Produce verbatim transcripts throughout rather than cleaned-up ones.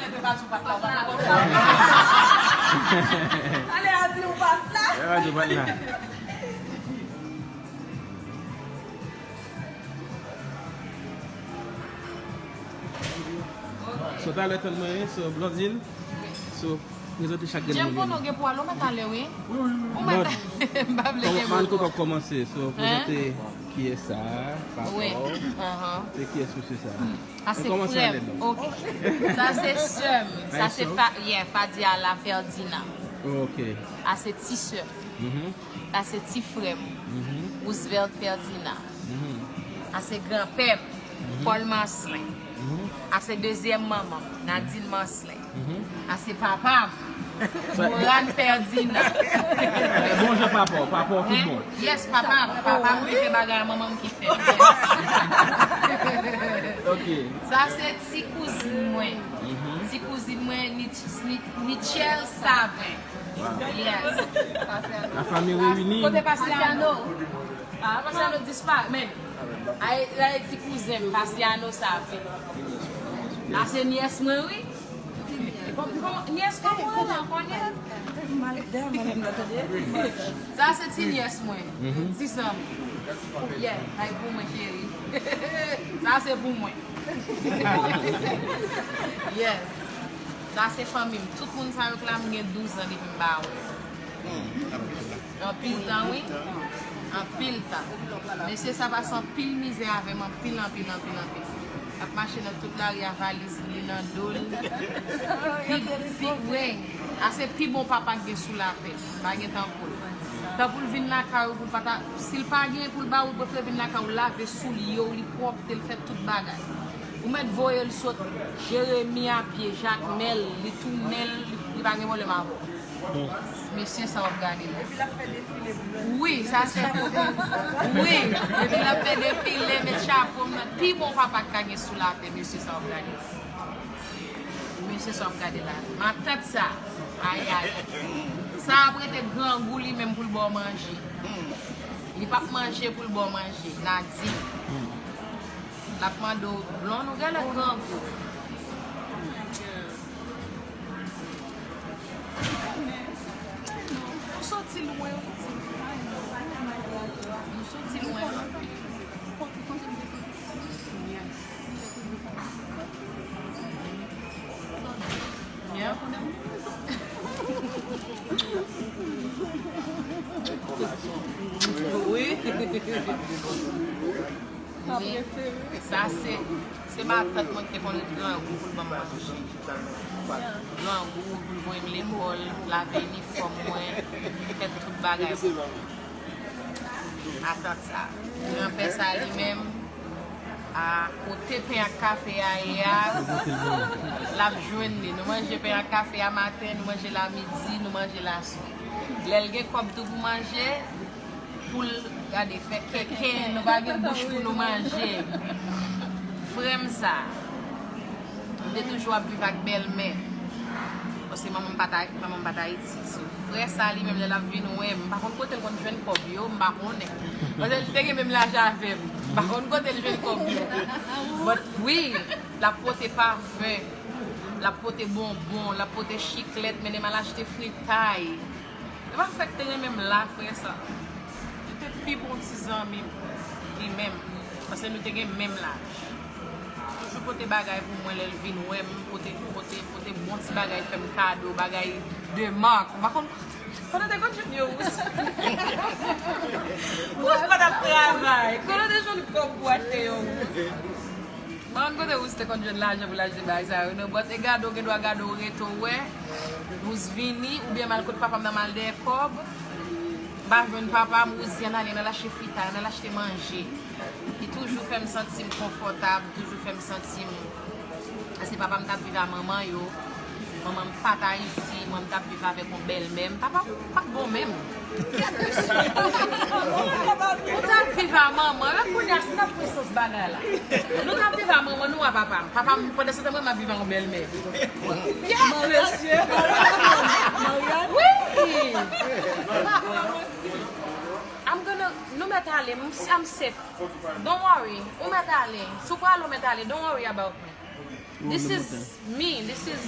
Lè pa di w pa t la, w pa t la. Ale a di w pa t la. Lè pa di w pa t la. So, talè tann mwen, so, Blondine, so, prezante chak grenn moun. Djembo, nou gen pou ale, ou mèt ale, wi. Ou mèt ale, m pa vle gen moun. Ann kòmanse, so, prezante kiyès sa, papa w. Se kiyès mesye sa? Sa se frè m. Ok. Sa se sè m. Sa se Fa-, yeah, Fadiala Ferdinand. Ok. Sa se ti sè m. Sa se ti frè m, Roosevelt Ferdinand. Sa se granpè m, Paul Marcelin. Sa se dezyèm manman m, Nadine Marcelin. Sa se papa m, Morane Ferdinand. Bon jan papa w, papa w tout bon. Yes, papa m. Papa m ki fè bagay, manman m ki fè. Ok. Sa se ti kouzin mwen. Ti kouzin mwen, Nich-, Nich-, Nichelle Savin. Wow. Yes. La famille réunie. Kote Pasiano? Ah, Pasiano disparèt, men. Ay, ay, ti kouzen m, Pasiano Savin. A, se nyès mwen, wi. Kòm, kòm, nyès kòman w rele ankò, nyès? Sa se ti nyès mwen. Ti zanmi. Yeah, ay pou mwen, cheri. Sa se pou mwen. Yes. Sa se fanmi m. Tout moun sa yo k la, m gen douz an depi m pa wè. Anpil tan, wi. Anpil tan. Mesye sa pase anpil mizè avè m, anpil, anpil, anpil, anpil. L ap mache nan tout lari a, valiz li nan do l. Pi, pi, wi. A se pi bon papa k gen sou latè. Pa gen tankou l. Tankou l vin lakay ou, pou l pa ta, si l pa gen pou l ba ou, l prefere vin lakay ou, lave soulye w, li pwòpte, l fè tout bagay. Ou mèt voye l sot Jeremi a pye, Jakmèl, li tounen l, li, li pa gen pwoblèm avè w. Mesye sa w ap gade la. Wi, sa se, wi, epi l ap fè defile, met chapo m nan. Pi bon papa k ka gen sou latè, mesye sa w ap gade la. Mesye sa w ap gade la. Matant sa, ayay. Sa ap rete grangou li menm pou l ba w manje. Li p ap manje pou l ba w manje. Nadine. L ap mande w, Blonde, ou genlè grangou. Nou soti lwen, wi. Nou soti lwen. Yeah. Wi. Sa se, se matant mwen ki te konn ret grangou pou l ban m manje. Grangou pou l voye m lekòl, lave inifòm mwen, fè tout bagay pou mwen. Matant sa. Granpè sa li menm, a kote pen ak kafe a ye a, l ap jwenn li. Nou manje pen ak kafe a maten, nou manje l a midi, nou manje l aswè. Lè l gen kòb tou pou manje, pou l gade, fè kèkè, nou pa gen bouch pou nou manje. Frè m sa, m te toujou ap viv ak bèlmè. Paske manman m pa t, manman m pa t Ayiti. So, frè sa li menm, lè l ap vin wè m, m pa konn kote l konn jwenn kòb yo, m pa konnen. Paske li te gen menm laj avè m. M pa konn kote l jwenn kòb yo. But wi, l ap pote pafen, l ap pote bonbon, l ap pote chiklèt, mennen m al achte fritay. E pa fè k te renmen m la, frè sa. Li te pi bon ti zanmi m, li menm. Paske nou te gen menm laj. Toujou pote bagay pou mwen lè l vin wè m, pote, pote, pote bon ti bagay, fè m kado, bagay de mak. M pa konn kote, kote w te konn jwenn yo, Wous. Wous pa t ap travay. Kote w te jwenn kòb pou achte yo, Wous? M pa konn kote Wous te konn jwenn lajan pou l achte bagay sa yo, non, but e gade w gen dwa gade w rete w wè Wous vini, oubyen m al kot papa m nan m al dèyè kòb, m pa jwenn papa m, Wous di ann ale, ann al achte fritay, ann al achte manje. Li toujou fè m santi m konfòtab, toujou fè m santi m, paske papa m t ap viv a manman yo, manman m pa t Ayiti, mwen m t ap viv avèk yon bèlmè m, papa m pa t bon menm. Ou t ap viv a manman, men kounye a, si n ap pran sans bagay la. Nou t ap viv a manman nou, a papa m. Papa m, pandan se tan, mwen, m ap viv a yon bèlmè. Mesye. Wi! I'm gonna, nou mèt ale, m, I'm safe. Don't worry, ou mèt ale. Si w prale, ou mèt ale. Don't worry about me. This is me. This is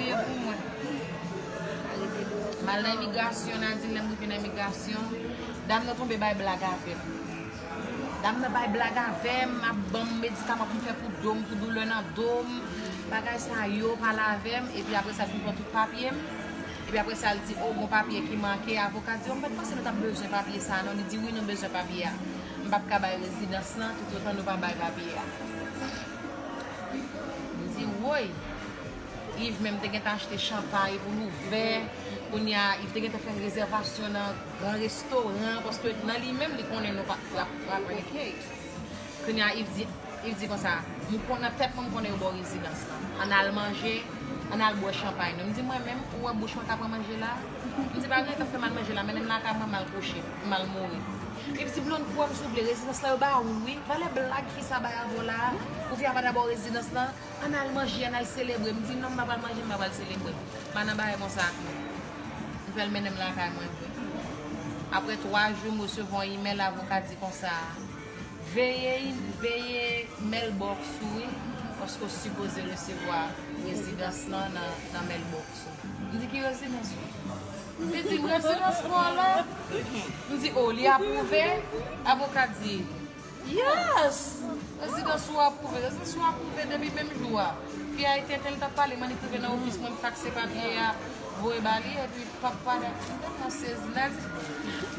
priye pou mwen. M al nan imigrasyon, Nadine, lè m rive nan imigrasyon, dam nan tonbe bay blag avè m. Dam nan bay blag avè m, ap ban m medikaman pou m fè pou do m, pou doulè nan do m. Bagay sa yo, pale avè m, epi apre sa, l fin pran tout papye m. Epi apre sa, l di, o, gon papye ki manke. Avoka di, o, m pa t panse nou t ap bezwen papye sa a, non. Li di, wi, nou bezwen papye a. M p ap ka bay rezidans lan, toutotan nou pa bay papye a. M di, woy! Yves menm te gentan achte chanpay pou l ouvè. Kounye a, Yves te gentan fè rezèvasyon nan gran restoran, paske nan li menm, li konnen nou pa, l ap, l ap, ok. Kounye a, Yves di, Yves di konsa, m konnen, nan tèt mwen, m konnen yo ba w rezidans lan. Ann al manje, ann al bwè chanpay nou. M di, mwen menm, ou wè bouch mwen ka pran manje la? M di, pa gen anyen k ap fè m al manje la, mennen m lakay mwen, m al kouche, m al mouri. Yves di, blonde, kwè m si w vle, rezidans lan yo ba ou l, wi. Valè blag fi sa bay avè w la a, pou fi a pa ta ba w rezidans lan. Ann al manje, ann al selebre. M di, non, m pa pral manje, m pa pral selebre. M pa nan bagay konsa ak nou. M fè l mennen m lakay mwen vre. Apre twa jou, m resevwa yon imèl, avoka di konsa, veye, veye mailbox ou, wi, paske w sipoze resevwa rezidans lan nan, nan mailbox ou. M di, ki rezidans ou? Li di m, rezidans mwen an la. M di, o, li apwouve? Avoka di, yes! Rezidans ou apwouve. Rezidans ou apwouve depi menm jou a. Fi a e tenten l t ap pale, m annik rive nan ofis mwen, m fakse papye a, voye ba li, epi papa la, m tèlman sezi. Nadine,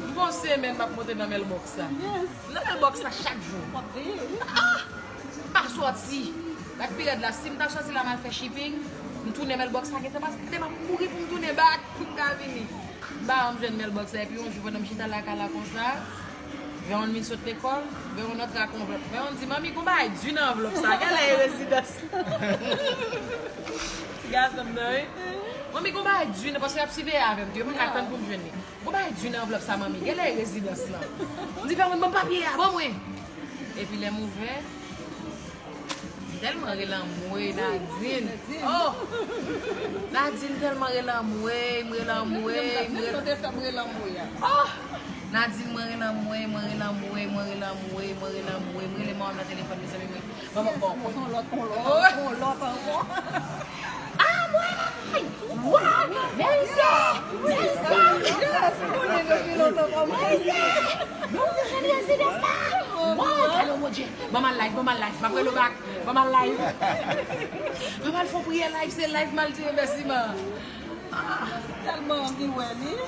m gon semèn m ap monte nan mailbox la. Nan mailbox la chak jou. Ah! M pa sòti. Sa k pi rèd la, si m ta sòti la, m al fè shipping, m tounen mailbox la, gentan pase, m ap mouri pou m tounen back, pou m ka vini. M pa janm jwenn mailbox la, epi yon jou, pandan m chita lakay la konsa, Vèyon vin sot lekòl, Vèyon antre ak yon anvlòp. Vèyon di, manmi, gon bagay di nan anvlòp sa, genlè e rezidans. Ti gason m nan, wi. Manmi, gon bagay di nan, paske y ap siveye avè m tou, yo pa ka tann pou m jwenn li. Gon bagay di nan anvlòp sa, manmi, genlè e rezidans lan. M di, Vèyon, ban m papye a, ban mwen. Epi lè m ouvè, m tèlman rele anmwey, Nadine. Oh! Nadine tèlman rele anmwey, m rele anmwey, m rele. Oh! Nadine, mwen rele anmwey, mwen rele anmwey, mwen rele anmwey, mwen rele anmwey, mwen rele manman m nan telefòn, mezanmi, mwen. Manman, bon, bon. On lòt, on lòt, on lòt ankò. Ah, mwen! Wa! Verite! Verite! Verite! Non, te jwenn rezidans la! Wa! Gade, mon Dieu! Ban m al live, ban m al live, m ap rele w back. Ban m al live. Ban m al fè yon priyè live, se live m al di remèsiman. Ah, tèlman anvi wè li.